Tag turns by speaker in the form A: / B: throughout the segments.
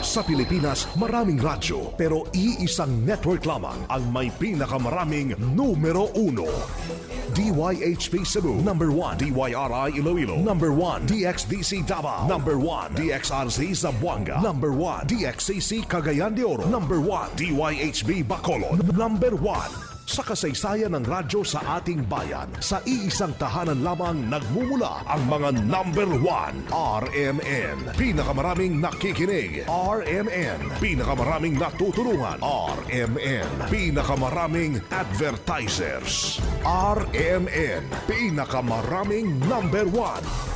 A: Sa Pilipinas, maraming radyo pero iisang network lamang ang may pinakamaraming numero uno. DYHP Cebu, number 1. DYRI Iloilo, number 1. DXDC Davao, number 1. DXRZ Zamboanga, number 1. DXCC Cagayan de Oro, number 1. DYHB Bacolod, number 1. Sa kasaysayan ng radyo sa ating bayan, sa iisang tahanan lamang nagmumula ang mga number 1. RMN. Pinakamaraming nakikinig. RMN. Pinakamaraming natutulungan. RMN. Pinakamaraming advertisers. RMN. Pinakamaraming number 1.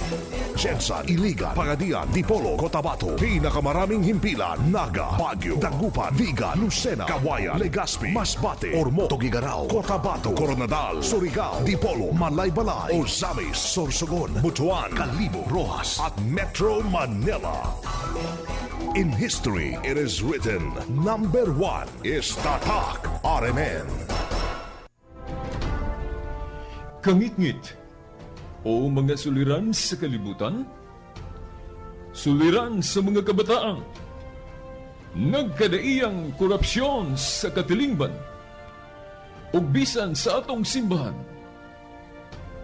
A: Jensan, Iligan, Pagadian, Dipolo, Cotabato. Pinakamaraming himpilan, Naga, Baguio, Dagupan, Vigan, Lucena, Kawayan, Legazpi, Masbate, Ormoc, Tuguegarao, Cotabato, Koronadal, Surigao, Dipolo, Malaybalay, Ozamis, Sorsogon, Butuan, Kalibo, Roxas, at Metro Manila. In history, it is written, number 1 is Tatak RMN.
B: Kangitngit o mga suliran sa kalibutan, suliran sa mga kabataan, nagkadaiyang korupsyon sa katilingban, ug bisan sa atong simbahan,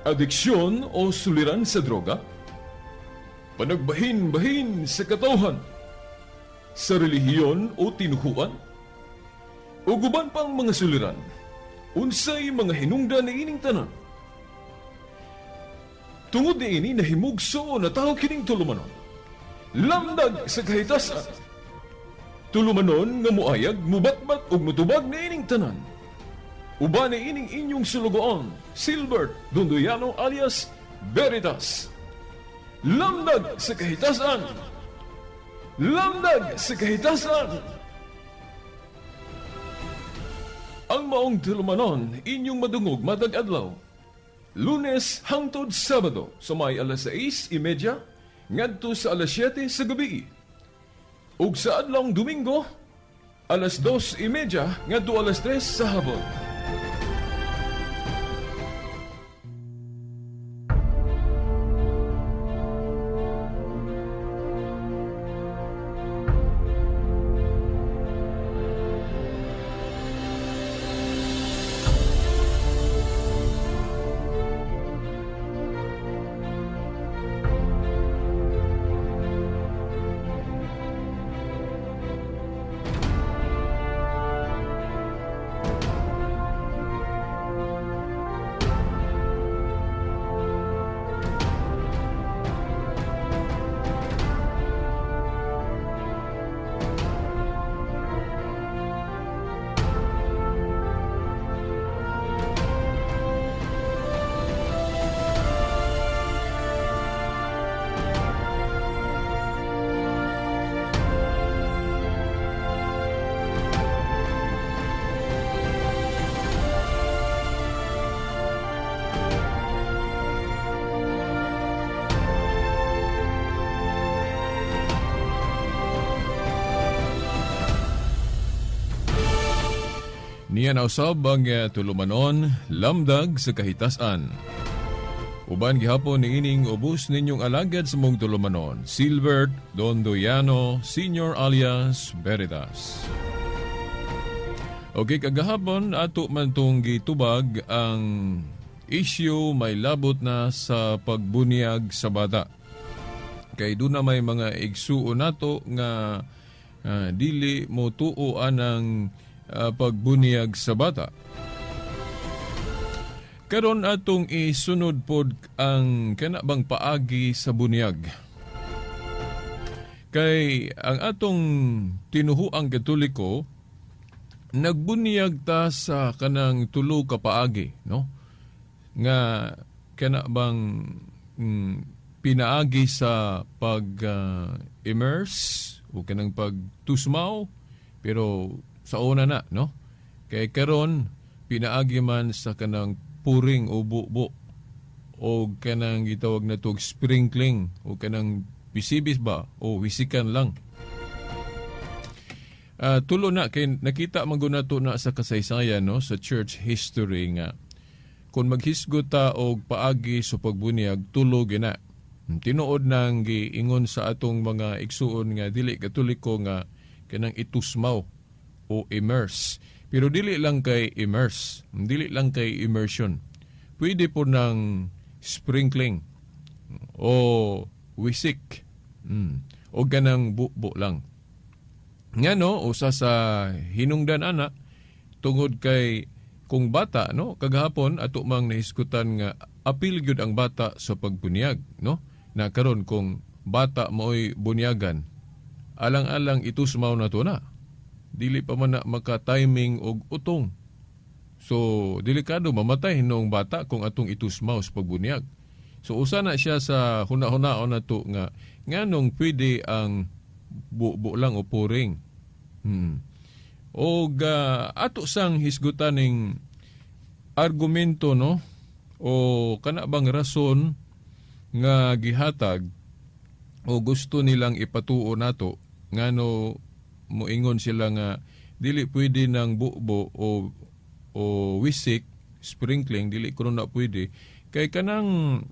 B: adiksyon o suliran sa droga, panagbahin-bahin sa katawhan, sa relihiyon o tinuhuan, ug uban pang mga suliran, unsay mga hinungdan niining tanan. Tungod niini nahimugso na tao kining tulumanon. Lamdag sa kahitasan. Tulumanon nga muayag, mubatbat ug mutubag niining tanan. Uban niining inyong sulugoon, Silbert Dondoyano alias Veritas. Lamdag sa kahitasan. Lamdag sa kahitasan. Ang maong tulumanon inyong madungog matag adlaw. Lunes hangtod Sabado sa may alas 6:30 ngadto sa alas 7 sa gabi. Ug sa adlawng Domingo alas 2:30 ngadto alas 3 sa hapon. Niya nausab ang tulumanon, lamdag sa kahitasan. Uban gihapon niining ubos ninyong alagad sa mong tulumanon, Silbert Dondoyano Senior alias Veritas. Okay, kagahapon ato man tong gitubag ang issue may labot na sa pagbuniyag sa bata. Kay doon na may mga igsuo nato nga dili mo tuo anang pagbuniyag sa bata. Karon atong isunod pod ang kana bang paagi sa bunyag. Kay ang atong tinuhuang Katoliko nagbunyag ta sa kanang tulo ka paagi, no? Nga kana bang pinaagi sa pag immerse o kanang pagtusmaw, pero sa una na, no? Kay karon pinaagi man sa kanang puring o bubo o kanang gitawag na tog sprinkling o kanang bisibis ba o wisikan lang. Tulo na kay nakita man gud nato na sa kasaysayan, no, sa church history nga kung maghisgot ta og paagi sa pagbuniyag, tulo gina. Tinuod nang giingon sa atong mga igsuon nga dili Katoliko nga kanang itusmaw o immerse. Pero dili lang kay immerse, dili lang kay immersion. Pwede po ng sprinkling o wisik. O ganang bubo lang. Nga no, usa sa hinungdan ana tungod kay kung bata, no, kagahapon ato mang nahisgutan nga apil gyud ang bata sa pagbunyag, no? Na karon kung bata maoy bunyagan, alang-alang itusmaw na to na. Dili pa man na maka-timing og utong. So, delikado mamatay noong bata kung atong itusmaw sa pagbunyag. So, usa na siya sa huna-hunaon na to nga nganong pwede ang bubo lang o pouring. O ato sang hisgutan ning argumento, no, o kana bang rason nga gihatag o gusto nilang ipatuo nato ngano moingon sila nga dili pwede ng bubo o wisik, sprinkling, dili kuno na pwede kay kanang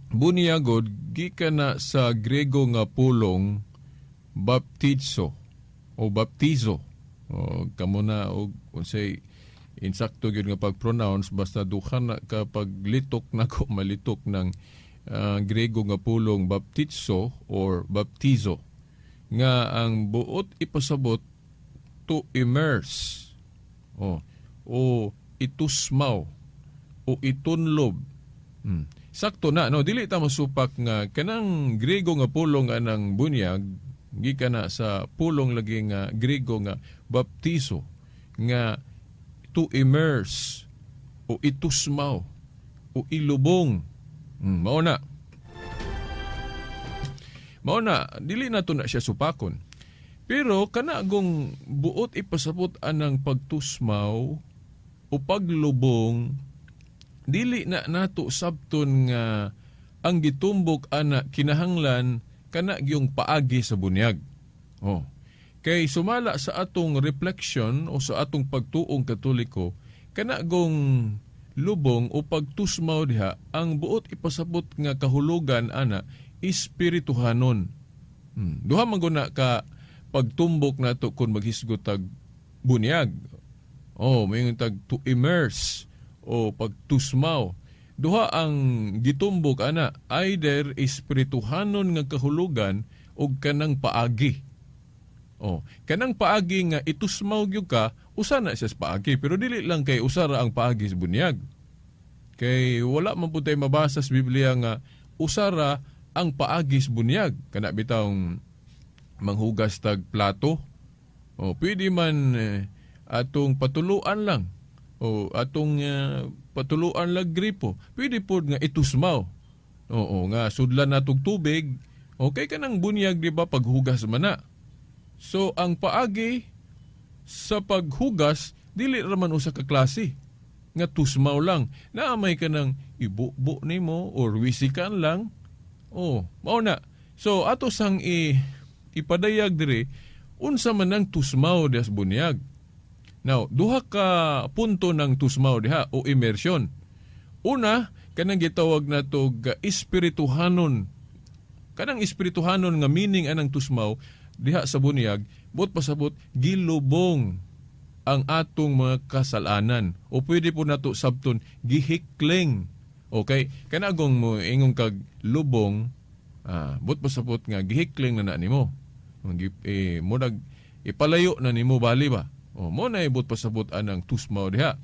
B: bunyagod gikan na sa Grego nga pulong baptizo o baptizo o kamo na og unsay insakto gyud nga pag-pronounce, basta duha na ka paglitok nako, malitok ng Grego nga pulong baptizo or baptizo nga ang buot ipasabot to immerse o itusmaw o itunlob. Sakto na, no, dili ta masupak nga kanang Grego nga pulong anang bunyag gikan na sa pulong lagi nga Grego nga baptizo nga to immerse o itusmaw o ilubong. Mao na. Mao na, dili na to na siya supakon. Pero kana gong buot ipasabot anang pagtusmaw o paglubong, dili na nato sabton nga ang gitumbok ana kinahanglan kana gyung paagi sa bunyag. Oh. Kay sumala sa atong reflection o sa atong pagtuong Katoliko, kana gong lubong o pagtusmaw diha, ang buot ipasabot nga kahulugan ana espirituhanon. Duha man guna ka pagtumbok nato kung maghisgot tag bunyag. Oh, may tag to immerse o pagtusmaw. Duha ang gitumbok ana, either espirituhanon nga kahulugan o kanang paagi. Oh, kanang paagi nga itusmaw gyud ka, usa na siya sa paagi, pero dili lang kay usa ra ang paagi sa bunyag. Kay wala man pud tay mabasa sa Biblia nga usa ra ang paagi sa bunyag. Kana bitawng manghugas tag plato. O pwede man atong patuluan lang o atong patuluan lang gripo. Pwede pod nga itusmaw. Oo, nga sudlan natog tubig. Okay kanang bunyag, di ba, paghugas man na. So ang paagi sa paghugas dili ra man usa ka klase nga tusmaw lang. Naamay ka ng ibubo nimo or wisikan lang. Oh, mao na. So ato sang ipadayag diri unsa man ang tusmaw diha sa bunyag. Now, duha ka punto ng tusmaw diha o immersion. Una, kanang gitawag nato ga espirituhanon. Kanang espirituhanon nga meaning anang tusmaw diha sa bunyag, buot pasabot gilubong ang atong mga kasalanan. O pwede po nato sabton gihikling. Okay? Kanagong mo ingong kag lubong, buot pasabot nga gihikling na na nimo. Murag ipalayo na nimo bali ba? O mo na ibot pasabot anang tusmaw diha.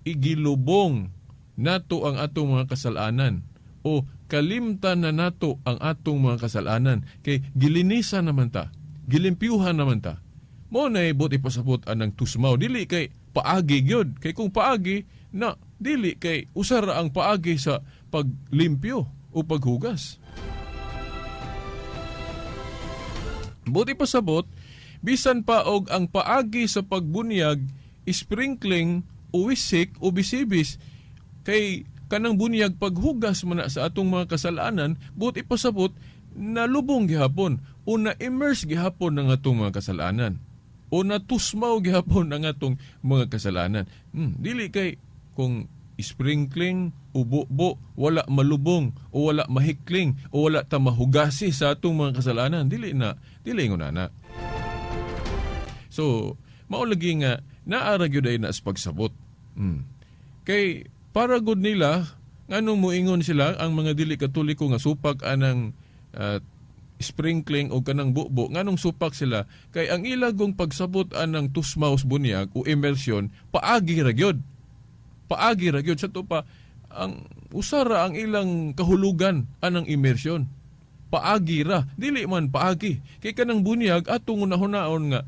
B: Igilubong nato ang atong mga kasalanan o kalimtan na nato ang atong mga kasalanan kay gilinisan naman ta, gilimpyuhan naman ta. Mo na ibot ipasabot anang tusmaw, dili kay paagi gyud, kay kung paagi na dili kay usara ang paagi sa paglimpyo o paghugas. Buti pasabot, bisan pa og ang paagi sa pagbunyag sprinkling o wisik o bisibis, kay kanang bunyag paghugas man na sa atong mga kasalanan, buti pasabot nalubong gihapon o na-immerse gihapon ng atong mga kasalanan o natusmaw gihapon ang atong mga kasalanan. Dili kay kung sprinkling o bubo wala malubong o wala mahikling o wala ta mahugasi sa atong mga kasalanan. Dili na, dili ingon ana. So, mao lagi nga naa ra gyud ay na sa pagsabot. Kay para gud nila, nganong moingon sila ang mga dili Katoliko nga supak anang sprinkling o kanang bubo, nganong supak sila? Kay ang ilagong pagsabot anang tusmaw sa bunyag o immersion, paagi ra gyud. Paagi ra gyud sa to pa ang usara ang ilang kahulugan anang immersion. Paagi ra, dili man paagi. Kay kanang bunyag atong unahon nga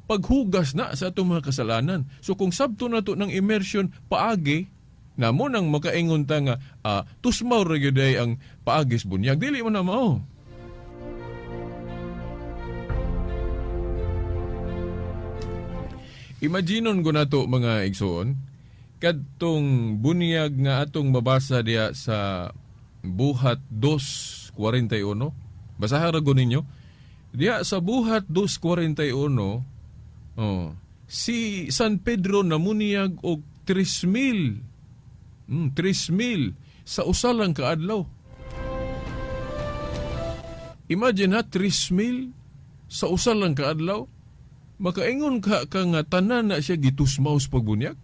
B: paghugas na sa atong mga kasalanan. So kung sabto na to ng immersion paagi, na mo nang makaingon ta nga tusmaw ra gyud ay ang paagis bunyag, dili man na mao. Imaginon ko na to, mga igsoon, kadtong bunyag nga atong mabasa diya sa Buhat 2:41. Basahan ra ko ninyo. Diya sa Buhat 2:41, oh, si San Pedro namuniyag og 3,000. 3,000 sa usa lang kaadlaw. Imagine ha, 3,000 sa usa lang kaadlaw. Makaingon ka ka nga tanan na siya gitusmaw sa pagbunyag?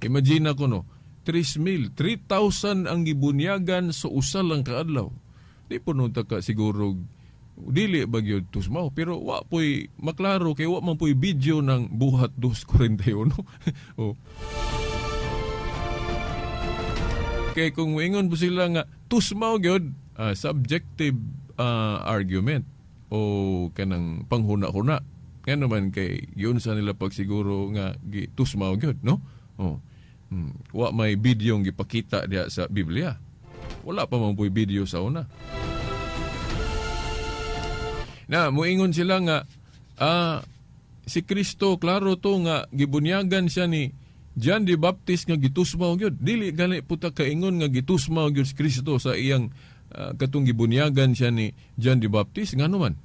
B: Imagine ako no, 3,000, 3,000 ang gibunyagan sa usa lang kaadlaw. Di po nung ka siguro dili ba gyud tusmaw, pero wa po'y maklaro kay wa man po'y video ng Buhat 2:41. Oh. Kay kung moingon po sila nga tusmaw gyud, subjective argument o kanang panghuna-huna. Nga naman kay yun sa nila pagsiguro nga tusmaw gyud, no? Oh. Wa may video ang gipakita diha sa Biblia. Wala pa man po'y video sa una. Na moingon sila nga si Kristo klaro to nga gibunyagan siya ni John the Baptist nga gitusmaw gyud. Dili gani puta kaingon nga gitusmaw gyud si Kristo sa iyang katong gibunyagan siya ni John the Baptist. Ngano man?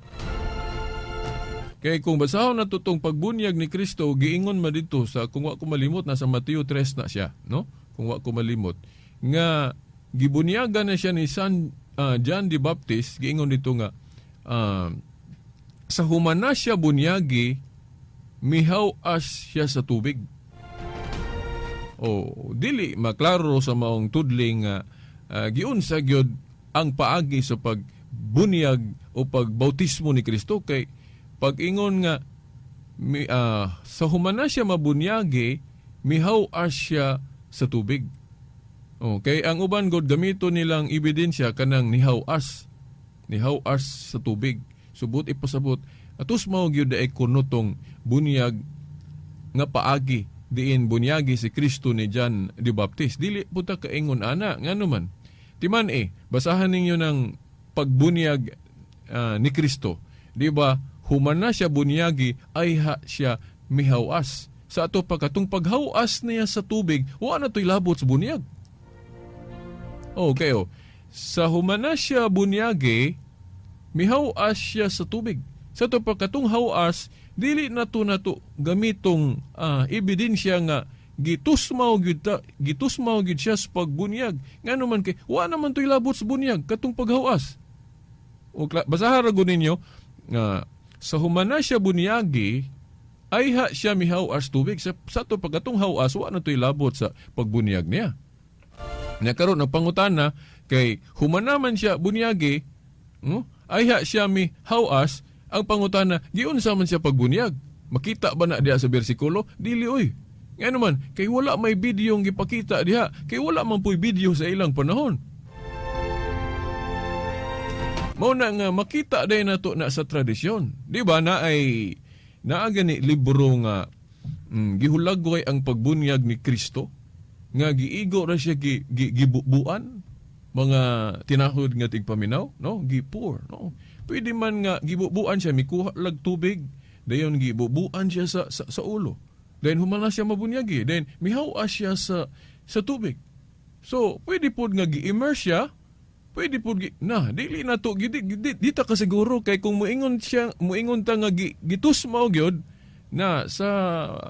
B: Kay kung basahon na to tong pagbunyag ni Kristo, giingon man dito sa, kung wa ko malimot, nasa Mateo 3 na siya, no? Kung wa ko malimot, nga gibunyagan na siya ni San John the Baptist, giingon dito nga sa humana siya bunyagi, mihaw-as siya sa tubig. O dili maklaro sa maong tudling nga giunsa gyud ang paagi sa pagbunyag o pagbautismo ni Kristo, kay pag-ingon nga sa humana siya mabunyagi, mihaw-as siya sa tubig. Okay, ang uban god gamito nilang ebidensya kanang nihaw-as. Nihaw-as sa tubig. Subot ipasabot atus mao gyud ay kuno tong bunyag nga paagi diin bunyagi si Kristo ni John the Baptist. Dili puta kaingon ana, ngano man. Timan basahan ninyo ng pagbunyag ni Kristo. Di ba? Humana siya bunyagi, ay ha siya mihawas. Sa ato pa katong paghawas niya sa tubig, wa na to'y labot sa bunyag. Okay, oh. Sa humana siya bunyagi, mihawas siya sa tubig. Sa ato pa katong hawas, dili na to gamitong ebidensya nga gitusmaw gyud siya sa pagbunyag. Ngano man kay wa naman to'y labot sa bunyag katong paghawas. O basahan ra gud ninyo nga sa humana siya bunyagi, ay ha siya mihawas tubig. Sa ato pagkatong hawas, wa na to'y labot sa pagbunyag niya. Nakaroon ang pangutana kay humana man siya bunyagi, ay ha siya mihawas, ang pangutana, giunsa man siya pagbunyag. Makita ba na diha sa bersikulo? Dili oy. Ngano man, kay wala may video ang gipakita diha, kay wala man po'y video sa ilang panahon. Mao na nga makita day nato na sa tradisyon. Di ba na ay naa gani libro nga gihulagway ang pagbunyag ni Kristo nga giigo ra siya gibubuan mga tinahod nga tigpaminaw, no? Gipour, no? Pwede man nga gibubuan siya, mikuha lag tubig, dayon gibubuan siya sa ulo. Then humana siya mabunyagi, then mihaw-as siya sa tubig. So, pwede pod nga gi-immerse siya, pwede pod na dili na to di ta kasiguro kay kung muingon siya, muingon ta nga gitusmaw gyud, Na sa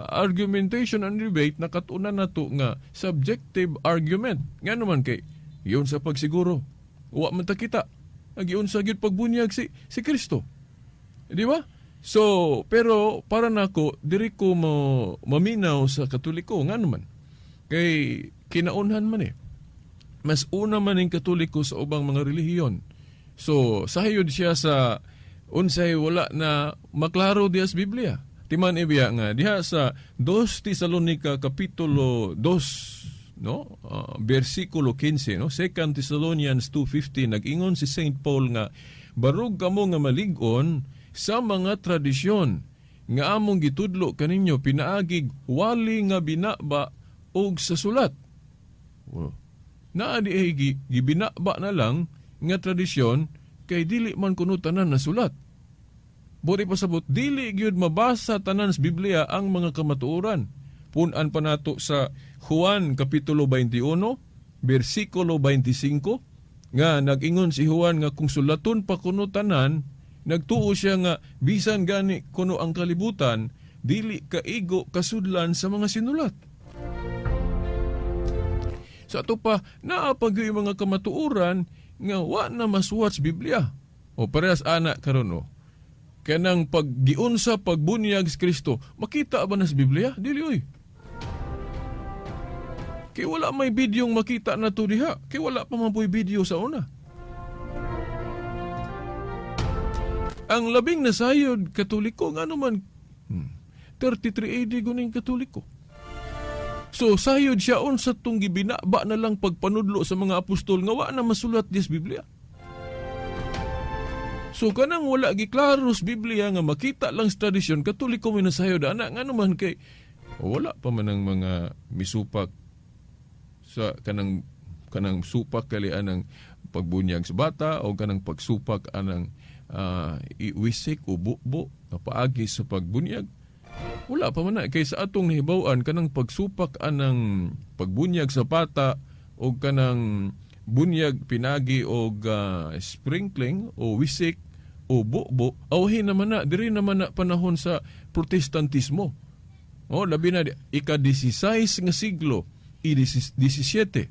B: argumentation and debate, nakatunan nato nga subjective argument. Nga naman kay yun sa pagsiguro. Wa man ta kita. Agiun sa gyud pagbunyag si Kristo. Di ba? So, pero para nako diri ko mo maminaw sa Katoliko, nga naman kay kinaunhan man eh. Mas una man ning Katoliko sa ubang mga relihiyon. So, sahayod siya sa unsay wala na maklaro diya sa Biblia. Timan ibiya nga diha sa 2 Tesalonica kapitulo 2, no, bersikulo 15, no, 2 Thessalonians 2:15, nag-ingon si Saint Paul nga barug kamo nga malig-on sa mga tradisyon nga among gitudlo kaninyo pinaagig wali nga binaba og sa sulat. Oh. Naa di ay gibinaba na lang nga tradisyon kay dili man kuno tanan na sulat. Buri pasabot, dili gyud mabasa tanan sa Biblia ang mga kamatuoran. Punan pa nato sa Juan Kapitulo 21, bersikulo 25, nga nag-ingon si Juan nga kung sulaton pa kuno tanan, nagtuo siya nga bisan gani kuno ang kalibutan, dili kaigo kasudlan sa mga sinulat. Sa ato pa, naa pa gyud mga kamatuoran nga wa na masuwat sa Biblia. O parehas ana karon o. Kanang paggiunsa pagbunyag sa Kristo, makita ba na sa Biblia? Dili oy. Kay wala may bidyong makita na to diha. Kay wala pa man po'y video sa una. Ang labing nasayod Katoliko, nga naman, 33 AD guning Katoliko. So sayod siya unsa tong gibinaba na lang pagpanudlo sa mga apostol nga wa na masulat di sa Biblia. So kanang wala giklaro sa Biblia nga makita lang sa tradisyon, Katoliko may nasayod ana, nga naman kay wala pa man ang mga misupak sa kanang supak kali anang pagbunyag sa bata o kanang pagsupak anang iwisik o bukbo na paagi sa pagbunyag. Wala pa man na. Kay sa atong nahibaw-an, kanang pagsupak anang pagbunyag sa bata o kanang bunyag pinagi og sprinkling o wisik o bukbo, awhin naman na, diri naman na panahon sa Protestantismo. O, labi na, ika-16 nga siglo, i-17.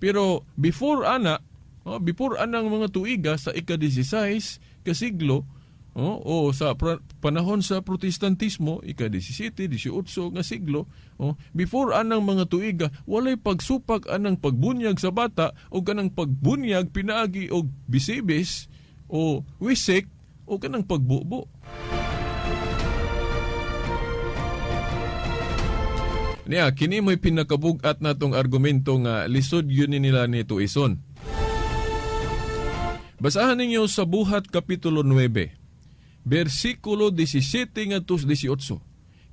B: Pero before ana, oh, before anang mga tuiga sa ika-16 ka siglo, oh, o sa panahon sa Protestantismo, ika-17, 18 nga siglo, oh, before anang mga tuiga, walay pagsupak anang pagbunyag sa bata o kanang pagbunyag pinaagi og bisibis o wisik o kanang pagbubo. Niya, kini mo'y pinakabugat natong argumento nga lisod yun ni nila ni Tuison. Basahan ninyo sa Buhat Kapitulo 9, versikulo 17 ngadto sa 18.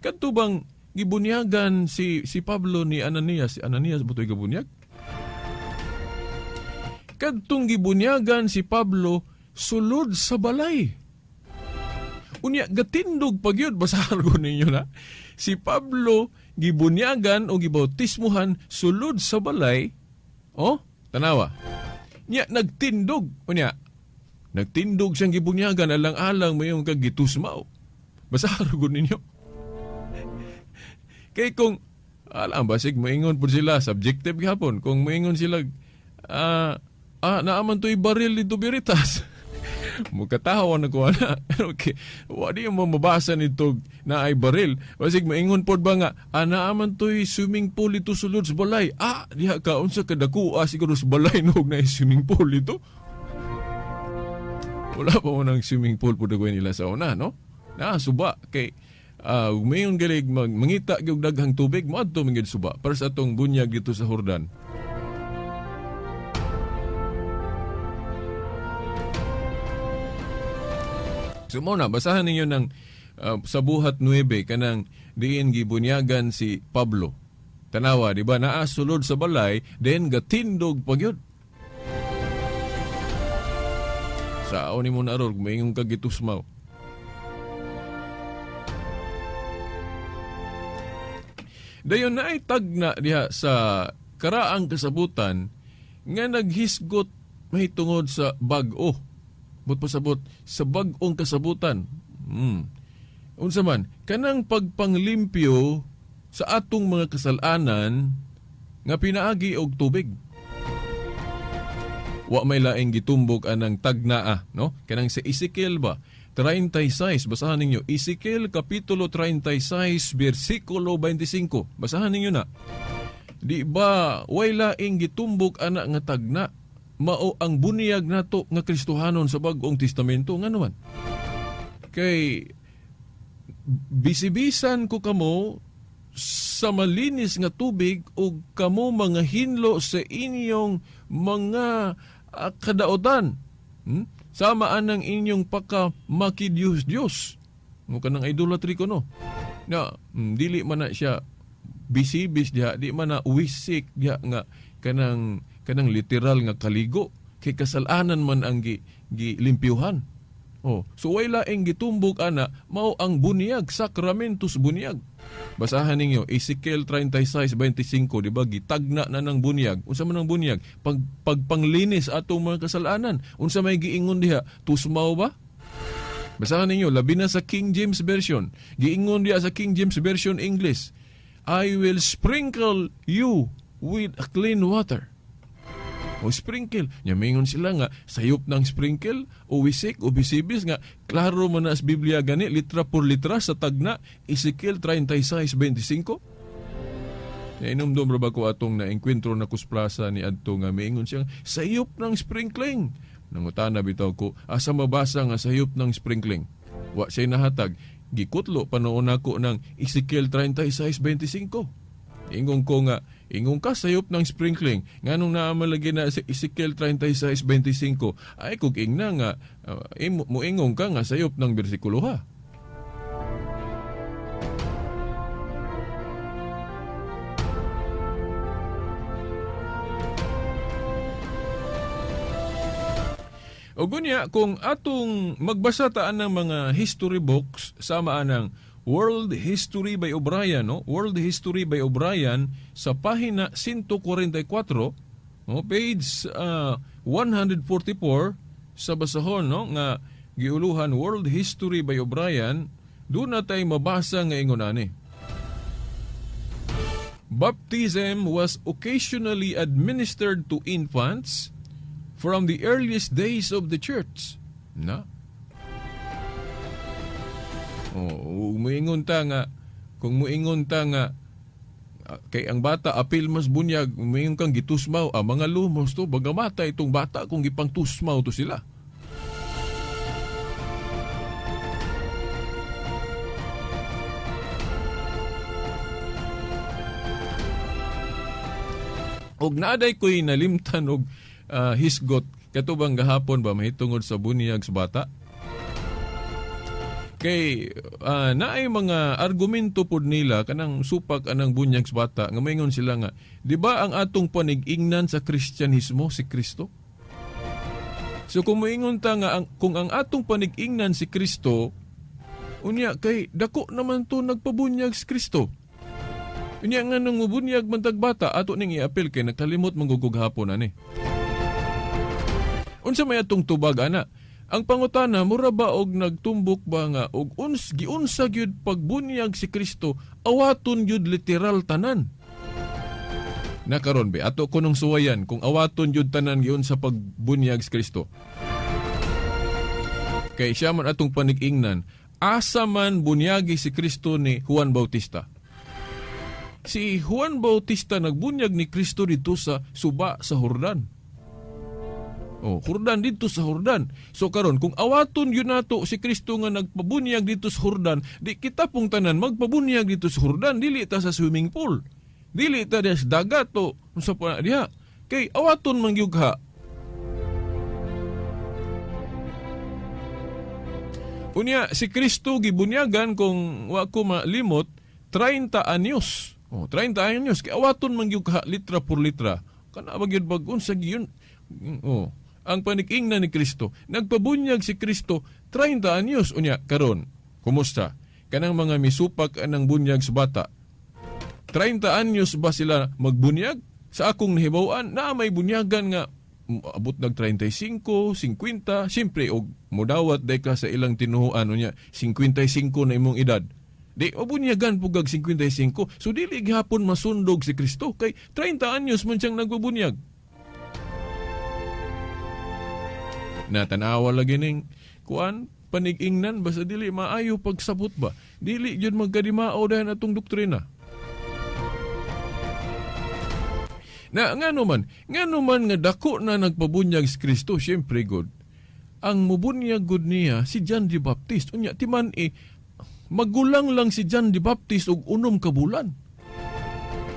B: Kadto bang gibunyagan si Pablo ni Ananias? Si Ananias ba to'y gibunyag? Kadtong gibunyagan si Pablo sulod sa balay. Unya, gatindog pag yun, basahan ko ninyo na. Si Pablo gibunyagan o gibautismuhan sulod sa balay. Oh, tanawa. Nya, nagtindog. Unya, nagtindog siyang gibunyagan, alang-alang mo yung kagitusmaw. Basahan ko ninyo. Kay kung, alam, basig, maingon po sila, subjective gihapon. Kung maingon sila, naaman to'y baril dito Veritas. Mukatawa na ko na. Okay. Wa di mo mabasa nito na ay baril. Basig maingon pod ba nga, naaman to'y swimming pool ito sulod sa balay. Diha ka, unsa kadako, siguro sa balay no, na swimming pool ito. Wala pa mo ng swimming pool po dagway nila sa una, no? Na, suba. Kay, mayon galig mangita gyud daghang tubig, moadto man gyud suba para sa atong bunyag dito sa Jordan. So mo na, basahan ninyo ng sa Buhat 9, kanang diin gibunyagan si Pablo. Tanawa, di ba? Naa sulod sa balay, then gatindog pagyud. Sao ni mo na aror, mayong kagitusmaw. Dayon na ay tagna diha sa karaang kasabutan nga naghisgot mahitungod sa bag-o. But pasabot sa bag-ong kasabutan. Unsa man kanang pagpanglimpyo sa atong mga kasalanan nga pinaagi og tubig. Wa may laing gitumbok anang tagnaa, no? Kanang sa Ezekiel ba 36, basahan ninyo Ezekiel kapitulo 36 bersikulo 25. Basahan ninyo na. Di ba way laing gitumbok ana nga tagna, mao ang bunyag nato nga Kristohanon sa Bag-ong Testamento? Ngano man? Kay bisibisan ko kamo sa malinis nga tubig ug kamo mga hinlo sa inyong mga kadaotan. Sama anang inyong paka makidiyos Diyos. Mo kanang idolatry ko, no. Na dili man na siya bisibis diha, di man na wisik diha nga kanang kanang literal nga kaligo kay kasalanan man ang gi, gilimpyuhan. Oh, so way laing gitumbok ana, mao ang bunyag, sakramentos bunyag. Basahan ninyo Ezekiel 36:25, di ba gitagna na ng bunyag. Unsa man ang bunyag? Pag pagpanglinis atong mga kasalanan. Unsa may giingon diha? Tusmaw ba? Basahan ninyo labi na sa King James Version. Giingon diha sa King James Version English, "I will sprinkle you with clean water." O sprinkle. Nya mingon sila nga sayop ng sprinkle o wisik o bisibis nga klaro man na sa Biblia gani litra por litra sa tagna Ezekiel 36:25. Nainumdum ra ba ko atong naengkwentro na kus plaza ni adto nga miingon siya sayop ng sprinkling. Nangutana bitaw ko, asa mabasa nga sayop ng sprinkling? Wa siya nahatag. Gikutlo pa noon ako ng Ezekiel 36:25. Ingon ko nga, ingon ka sayop ng sprinkling. Nganong naamalagi na sa Ezekiel 36:25, ay kung ingna nga, muingon ka nga sayop ng bersikulo ha. O gunya, kung atong magbasa taan ng mga history books, sama anang World History by O'Brien, no? World History by O'Brien sa pahina 144, no? Page 144 sa basahon, no? Nga giuluhan World History by O'Brien, doon na tayo mabasa nga ingon ani. Baptism was occasionally administered to infants from the earliest days of the church. Na? Oh, muingon ta nga, kung muingon ta nga kay ang bata apil mas bunyag, muingon kang gitusmaw, mga lumos to, bagamata itong bata kung gipangtusmaw to sila. Og naaday ko'y nalimtan og hisgot katubang gahapon ba mahitungod sa bunyag sa bata. Kay naay mga argumento pod nila kanang supak anang bunyag sa bata nga maingon sila nga di ba ang atong panig-ingnan sa Kristyanismo si Kristo? So kung moingon ta nga kung ang atong panig-ingnan si Kristo, unya kay dako naman to nagpabunyag si Kristo. Unya nga nang mubunyag man tag bata ato ning iapil kay nakalimot manggugug hapon ani. Unsa may atong tubag ana? Ang pangutana mura ba og nagtumbok ba nga og giunsa gyud pagbunyag si Kristo awaton gyud literal tanan? Nakaron be ato kunong suwayan kung awaton gyud tanan giunsa pagbunyag si Kristo. Kay siya man atong panig-ingnan, asa man bunyagi si Kristo ni Juan Bautista? Si Juan Bautista nagbunyag ni Kristo dito sa suba sa Jordan. Oh, Jordan dito sa Jordan. So karon kung awaton yun nato si Kristo nga nagpabunyag dito sa Jordan, di kita pong tanan magpabunyag dito sa Jordan, dili ta sa swimming pool. Dili ta sa dagat o unsa pa diha. Kay awaton man gyud ha. Unya si Kristo gibunyagan kung wa ko malimot 30 anyos. Oh, 30 anyos kay awaton man gyud ka litra por litra. Kana ba gyud bag unsa gyud? Oh, ang panig-ingnan ni Kristo. Nagpabunyag si Kristo 30 anyos unya karon. Kumusta? Kanang mga misupak anang bunyag sa bata. 30 anyos ba sila magbunyag? Sa akong nahibaw-an, naa may bunyagan nga abot nag 35, 50, siyempre og modawat day ka sa ilang tinuhuan unya 55 na imong edad. Di mabunyagan pud kag 55. So dili gihapon masundog si Kristo kay 30 anyos man siyang nagbubunyag. Na tanawa lagi ning kuan panig-ingnan basta dili maayo pagsabot ba. Dili gyud magkadimao dahil atong doktrina. Na ngano man nga dako na nagpabunyag si Kristo, syempre god. Ang mubunyag gud niya si John the Baptist. Unya timan magulang lang si John the Baptist og 6 ka bulan.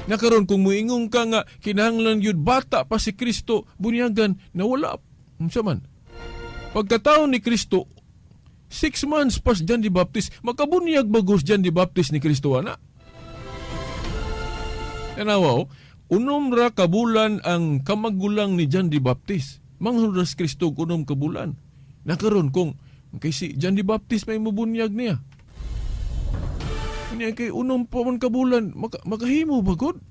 B: Na karon kung muingon ka nga kinahanglan gyud bata pa si Kristo bunyagan, nawala unsa man. Pagkataon ni Kristo 6 months pas John the Baptist, makabunyag bagos John the Baptist ni Kristo ana. Tanawa, 6 ra ka bulan ang kamagulang ni John the Baptist. Manghud ra si Kristo og 6 ka bulan. Nakaron kung kay si John the Baptist may mubunyag niya. Unya kay 6 pa man ka bulan, makahimo ba gud?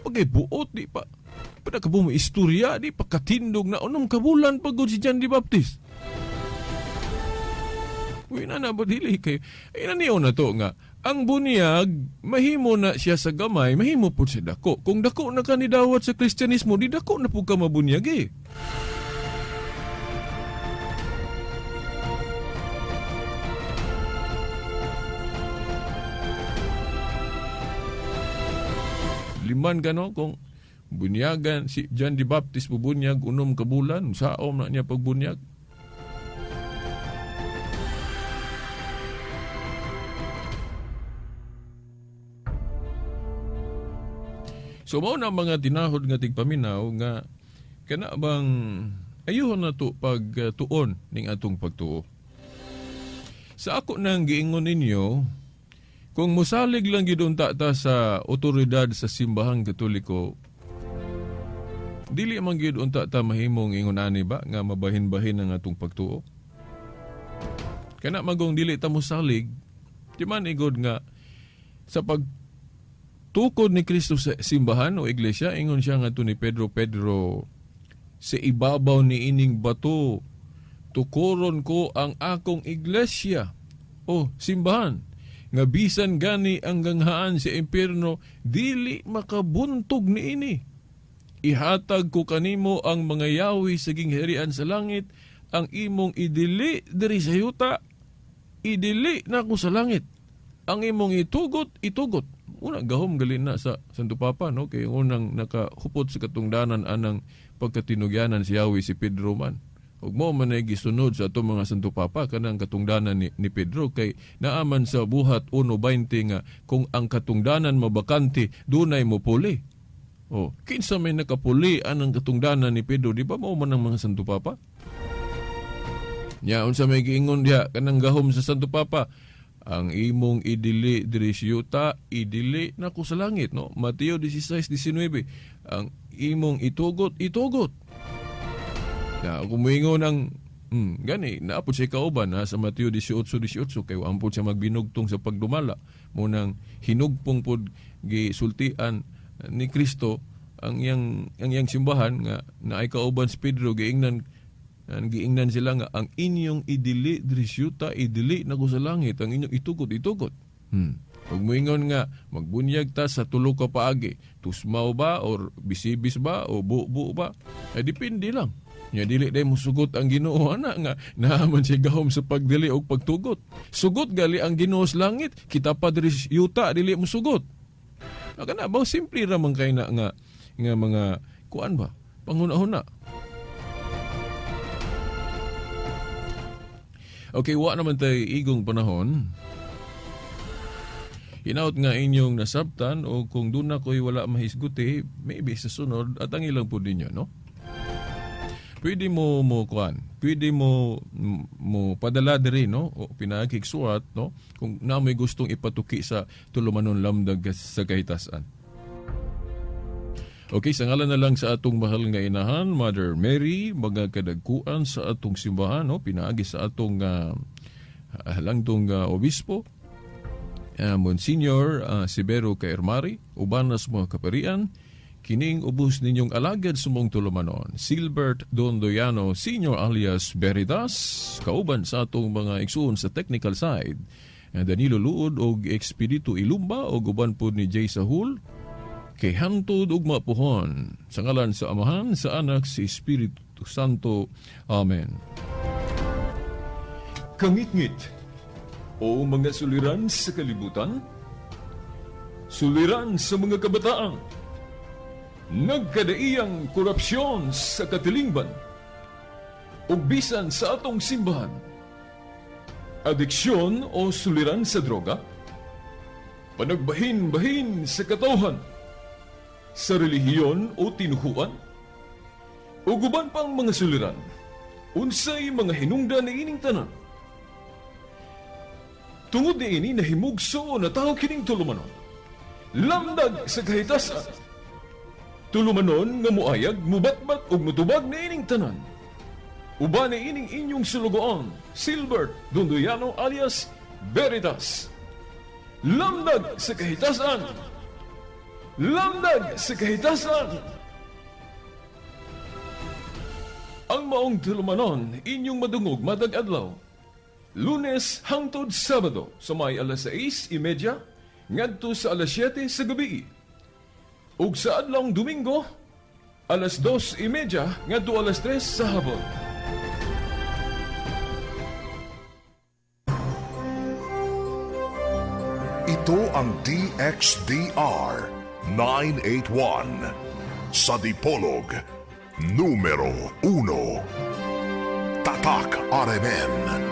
B: Pagay buot di pa. Pada ka mo istorya di pa katindog na 6 ka bulan pa gud si John the Baptist. Uy, na na ba dili kayo? Ay, naniyo na to nga. Ang bunyag, mahimo na siya sa gamay, mahimo po siya dako. Kung dako na ka ni dawat sa Kristyanismo, di dako na po ka mabunyag eh. Liman ka no, kung bunyagan, si John the Baptist bubunyag, 6 ka bulan, saom na niya pagbunyag. So mao na mga tinahod nga tigpaminaw nga kana bang ayuhon na to pagtuon ning atong pagtuo. Sa ako nang giingon ninyo, kung mosalig lang gyud unta ta sa otoridad sa simbahang Katoliko, dili man gyud unta ta mahimong ingon ani ba nga mabahin-bahin ang atong pagtuo. Kana magong dili ta mosalig, di man igod nga sa pag tukod ni Kristo sa simbahan o iglesia, ingon siya ngadto ni Pedro, Pedro, sa ibabaw ni ining bato, tukoron ko ang akong iglesia o simbahan, nga bisan gani ang ganghaan sa impyerno, dili makabuntog niini. Ihatag ko kanimo ang mga yawi sa gingharian sa langit, ang imong idili diri sa yuta, idili nako sa langit. Ang imong itugot, itugot. Una, gahom gali na sa Santo Papa, no? Kay unang nakahupot sa katungdanan anang pagkatinugyanan si Yahweh si Pedro man. Ug mo man ay gisunod sa atong mga Santo Papa kanang katungdanan ni Pedro, kay naaman sa buhat 1:20 nga kung ang katungdanan mabakante, dunay mopuli. O, kinsa may nakapuli anang katungdanan ni Pedro, di ba mao man ang mga Santo Papa? Nya unsa may giingon diha kanang gahom sa Santo Papa? Ang imong idili diri sa yuta, idili nako sa langit, no? Mateo 16:19. Ang imong itugot, itugot. Na kung moingon ang gani naapod siya kauban ha, sa Mateo 18:18 kay ampod siya magbinugtong sa pagdumala, munang hinugpong pod gisultian ni Kristo ang iyang simbahan nga naay kauban si Pedro, giingnan sila nga ang inyong idili diri sa yuta, idili nako sa langit, ang inyong itugot, itugot. Ug moingon nga magbunyag ta sa tulo ka paagi, tusmaw ba or bisibis ba o bubu ba, ay depende lang. Nya dili day mosugot ang Ginoo ana nga naaman siya gahom sa pagdili og pagtugot. Sugot gali ang Ginoo sa langit, kita pa diri sa yuta dili mosugot. Kana ba simple ra man kay na nga mga kuan ba panghuna-huna. Okay, wa naman tay igong panahon. Hinaut nga inyong nasabtan o kung doon na ko'y wala mahisguti, maybe sa sunod at ang ilang po ninyo, no? Pwede mo kuan, pwede mo padala diri, no? O pinakiksuwat, no? Kung na may gustong ipatuki sa tulumanon lamdag sa kahitasan. Okay, sa ngalan na lang sa atong mahal nga inahan, Mother Mary, mga kadagkuan sa atong simbahan, no? Pinaagi sa atong halangdong obispo, Monsignor Severo Caermari, uban sa mga kaparian, Kining ubos ninyong alagad sumong tulumanon, Silbert Dondoyano Senior alias Veritas, kauban sa atong mga igsuon sa technical side, Danilo Luod og Expedito Ilumba og uban pod ni Jay Sahul, kay hantod ug mapuhon. Sa ngalan sa Amahan, sa Anak, sa Espiritu Santo. Amen. Kangitngit o mga suliran sa kalibutan, suliran sa mga kabataan, nagkadaiyang korupsyon sa katilingban, ug bisan sa atong simbahan, adiksyon o suliran sa droga, panagbahin-bahin sa katawhan, sa relihiyon o tinuhuan, ug uban pang mga suliran, unsay mga hinungdan niining tanan? Tungod niini nahimugso na tawo kining tulumanon. Lamdag sa kahitasan. Tulumanon nga muayag, mubatbat ug mutubag niining tanan. Uban niining inyong sulugoon, Silbert Dondoyano alias Veritas. Lamdag sa kahitasan. Lamdag sa kahitasan. Ang maong tulumanon inyong madungog matag adlaw, Lunes hangtod Sabado sa may alas 6:30 ngadto sa alas 7 sa gabi. Ug sa adlawng Domingo, alas 2:30 ngadto alas 3 sa hapon.
A: Ito ang DXDR 981 sa Dipolog, numero 1. Tatak RMN.